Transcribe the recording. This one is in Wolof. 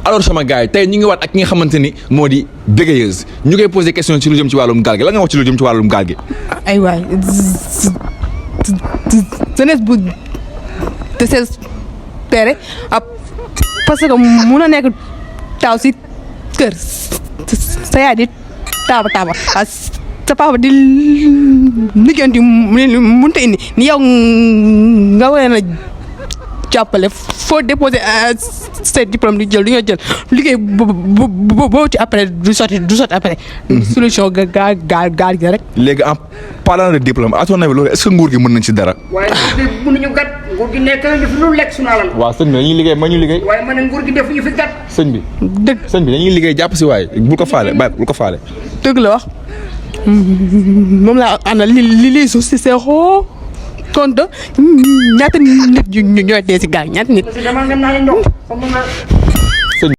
alors sama gars yi tey ñu ngi waat ak ki nga xamante ni moo di bégayeuse ñu koy posé question ci lu jëm ci wàllum gaal gi la nga wax ci lu jëm ci wàllum gaal gi. ay waay jeunesse bu désespéré parce que mun a nekk taaw si kër sa yaay di taaba sa papa di liggéeyanti mënut a indi ni yow nga war a jàppale foo déposer ses diplômes di jël li nga jël liggéey boo ci après du sotti après. solution gaal gi rek. léegi en parlant de diplôme à ton avis loolu est-ce que nguur gi mën nañ ci dara. waaye mënuñu gat nguur gi nekk na def lu lekk suñu alal. waaw sëñ bi dañuy liggéey ma ñu liggéey. waaye man nguur gi def ñu fi gat. sëñ bi dëgg dañuy liggéey jàpp si waaye bul ko faale bàyyi bul ko faale. dëgg la wax moom laa àndal li suuf si seexoo compte ñaata nit ñooy dee si gaal ñaata nit. parce que dama nga naa ndox